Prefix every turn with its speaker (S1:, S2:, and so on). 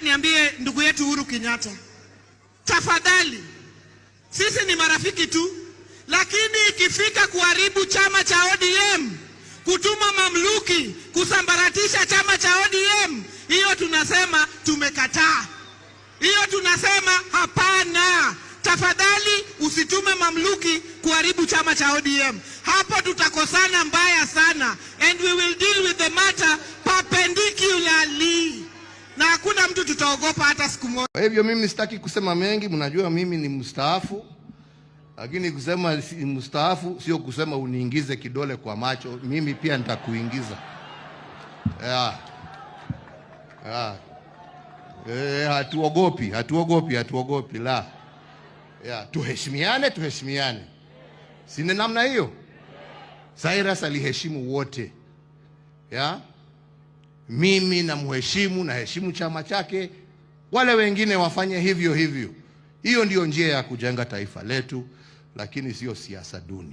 S1: Nataka niambie ndugu yetu Uhuru Kenyatta, tafadhali, sisi ni marafiki tu, lakini ikifika kuharibu chama cha ODM, kutuma mamluki kusambaratisha chama cha ODM, hiyo tunasema tumekataa. Hiyo tunasema hapana. Tafadhali usitume mamluki kuharibu chama cha ODM. Hapo tutakosana mbaya sana, and we will deal with the matter perpendicularly, na hakuna mtu tutaogopa hata siku moja.
S2: Kwa hivyo mimi sitaki kusema mengi, mnajua mimi ni mstaafu, lakini kusema si mstaafu sio kusema uniingize kidole kwa macho. Mimi pia nitakuingiza. Yeah. Yeah. Hatuogopi, hatuogopi, hatuogopi la. Yeah. Tuheshimiane, tuheshimiane, si ni namna hiyo? Cyrus aliheshimu wote. Yeah? Mimi namheshimu, naheshimu chama chake, wale wengine wafanye hivyo hivyo. Hiyo ndiyo njia ya kujenga taifa letu, lakini sio siasa duni.